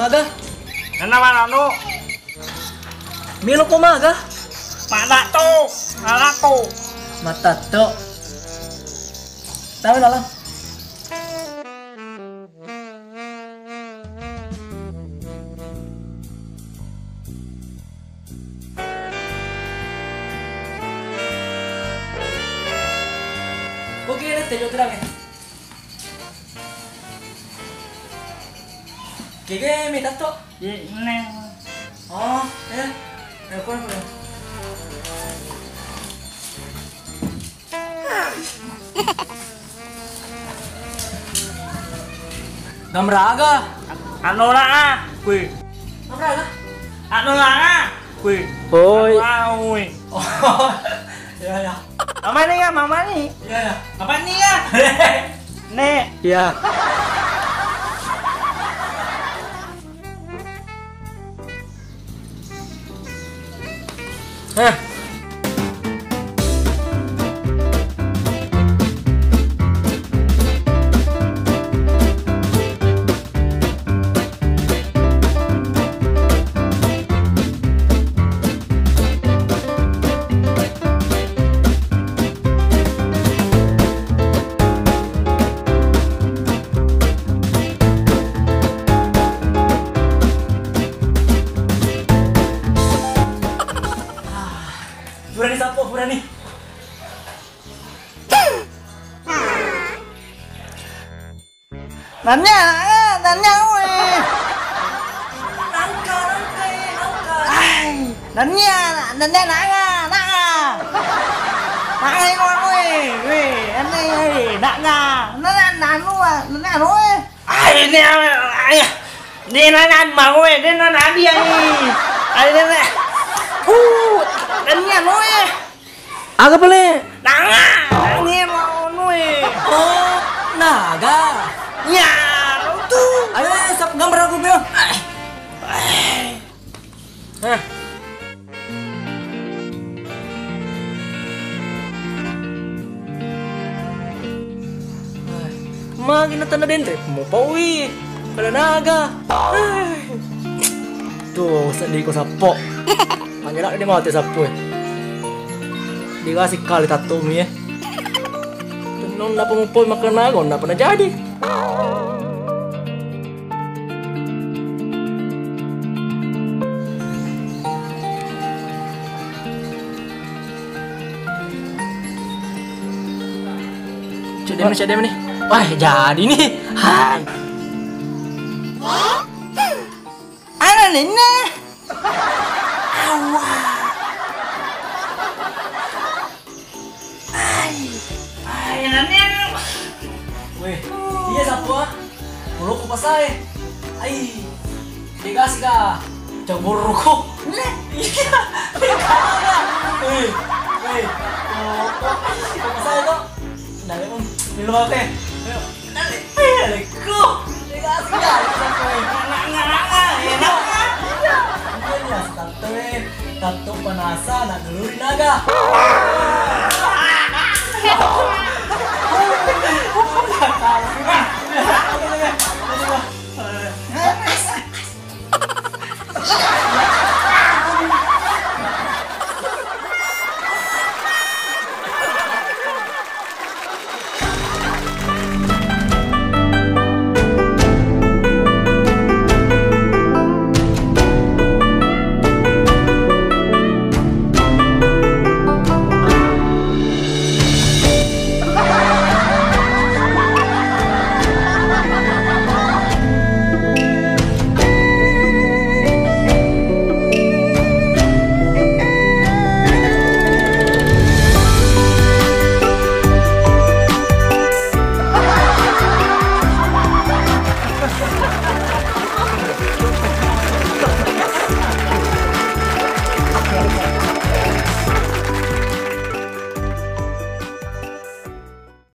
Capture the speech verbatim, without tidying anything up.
Aga? Nana mananu? Melo ko maga? Mana to? Mana to? Mata to. Tahu dalam. Oke, let's take your time. Kege mi tatto? Ye, neng. Oh, ya. Ya, kuwi, kuwi. Gamraga. Anu lah, ah. Kuwi. Gamraga? Anu lah, ah. Kuwi. Oi. Anu, ah, ui. Oh. Ya, ya. Mama ni ya, mama ni. Ya, ya. Apa ni ya? Nek. Ya. Hah. Purani sappo, purani. Nanya, nanya, weh. Nangka, nangka, eh, nangka. Ai, nanya, nanya, nanga, nanga. Nanga, ino, anu, eh, weh, ane, eh, nanga. Nanya, nanu, ah, nanya, anu, eh. Ai, ini, ah, ayah. Ini nanya, mau, eh, ini nanya, abi, ai. Ai, ini, uh, nanya, anu, eh. Aga pale? Nanga, nanga, mau, anu, eh. Oh, naga. Ya, itu. Ayo, sap gambar aku, Bel. Hah. Magi na tanah denre, mau paui, kada naga. Tuh, sedih ko sappo. Panjala de mate sappo, eh. Dikasih kali tattomi, eh. Tennon apa mau paui makan naga, napa na jadi. Cedem, cedem nih. Wah, jadi nih. Hai. Ana ninna. Awa. Ai. Ai, nani. Weh, iya sappo, ah. Pulokku pasae. Ai. Dikasih ka. Cemburuku. Iya. Dikasih. Weh, weh. Pulokku. Pasae to. Dale, um. Di luar teh. Ayo. Dale. Eh, lekku. Dikasih ka. Nanga, nanga, nanga. Iya. Iya, iya. Tatto, eh. Tatto panasa, nak geluri naga.